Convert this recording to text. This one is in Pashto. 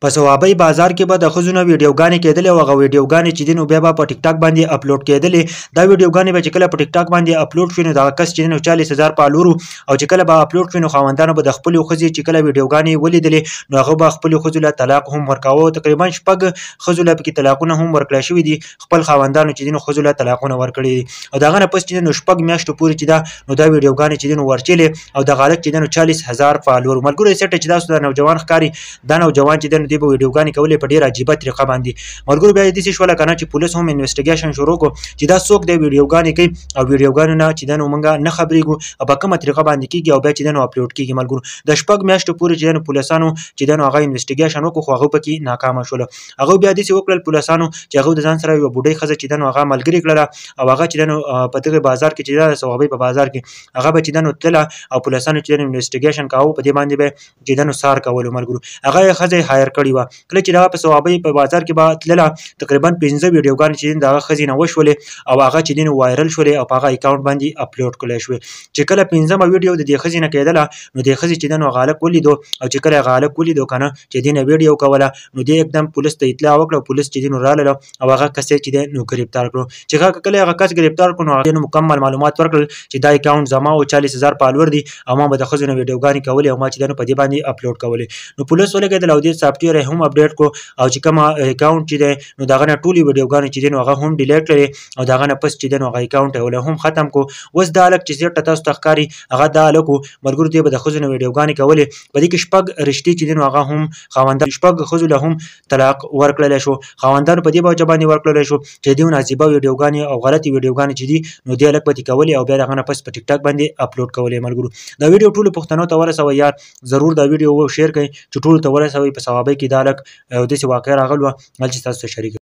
په صوابۍ بازار کې به د ښځو نه ویډیوګانې کېدلې او هغه ویډیوګانې چې دي نو بیا به په ټیک ټاک باندې اپلوډ کېدلې. دا ویډیوګانې به چې کله په ټیک ټاک باندې اپلوډ شوې نو دغه کس چې دی نو 40,000 فالور او چې کله به اپلوډ شوې نو خاوندانو به د خپلې ښځې چې کله ویډیوګانې ولیدلې نو هغه به خپلې ښځو له طلاق هم ورکاوه. تقریبا 6 ښځو له پکې طلاقونه هم ورکړی شوي دي، خپل خاوندانو چې دي نو ښځو له طلاقونه ورکړي دي. او د هغه نه پس چې دی نو 6 میاشتو پورې چې ده نو دا ویډیوګانې چې دي نو ورچېلې او دغه هلک چې دی نو 40,000 فالور. ملګرو سیټه چې تاسو دا نوجوان ښکاري، دا نوجوان چې دی نو دوی به ویډیوګانې کولې په ډېره عجیبه طریقه باندې. ملګرو بیا داسې شوله که نه چې پولیس هم انویسټیګیشن شروع کړو چې دا څوک دی ویډیوګانې کوي او ویډیوګانو نه چې دی نو موږ نه خبرېږو او په کومه طریقه باندې کېږي او بیا چې دی نو اپلوډ کېږي. ملګرو د 6 میاشتو پورې چې دی نو پولیسانو چې دی نو هغه انویسټیګیشن وکړو خو هغه پکې ناکامه شول. هغه بیا داسې وکړل پولیسانو چې هغه د ځان سره یوه بوډۍ ښځه چې دی نو هغه ملګرې کړله او هغه چې دی نو په دغه بازار کې چې ده د صوابۍ په بازار کې هغه به چې دی نو تلله او پولیسانو چې دی نو انویسټیګیشن کاوه په دې باندې به چې دی نو څار کولو. ملګرو هغه یې ښځه یې هایر کړې وه. کله چې دغه په صوابۍ په بازار کې به تلله تقریبا 5 ویډیوګانې چې دي د هغه ښځې نه وشولې او هغه چې دي نو وایرل شولې او په هغه اکاونټ باندې اپلوډ کړلی شوې. چې کله 5مه ویډیو د دې ښځې نه کېدله نو دې ښځې چې دی نو هغه هلک ولیدو او چې کله هغه هلک ولیدو که نه چې دې نه ویډیو کوله نو دې یکدم پولیس ته اطلاع وکړه او پولیس چې دي نو رالله او هغه کس یې چې دی نو ګرفتار کړو. چې هغه کله هغه کس ګرفتار کړو نو هغه نو مکمل معلومات ورکړل چې دا اکاونټ زما او 40,000 فالور دي او ما به د ښځو نه ویډیوګانې کولې او ما چې دی نو په دې باندې اپلوډ کولې. نو پولیس ولګېدل او دې سافټویر یې هم اپډیټ کړو او چې کومه اکاونټ چې دی نو د هغه نه ټولې ویډیوګانې چې دی نو هغه هم ډیلیټ کړې او د هغه نه پس چې دی نو هغه اکاونټ یې ول هم ختم کړو. اوس دا هلک چې چېرته تاسو ته ښکاري هغه دا هلک و. ملګرو دې به د ښځو نه ویډیوګانې کولې. په دې کې 6 رشتې چې دی نو هغه هم خاوندان 6 ښځو له هم طلاق ورکړلی شو. خاوندانو په دې وجه باندې ورکړلی شو چې دې ناجیبه ویډیوګانې او غلطې ویډیوګانې چې دي نو دې هلک به ترې کولې او بیا د هغه نه پس په ټیک ټاک باندې اپلوډ کولې. ملګرو دا ویډیو ټولو پښتنو ته ورسوئ یار، ضرور دا ویډیو شیر کړئ چې ټولو ته ورسوئ. په صوابۍ کې دا هلک یو داسې واقعه راغلې وه چې تاسو سره شریک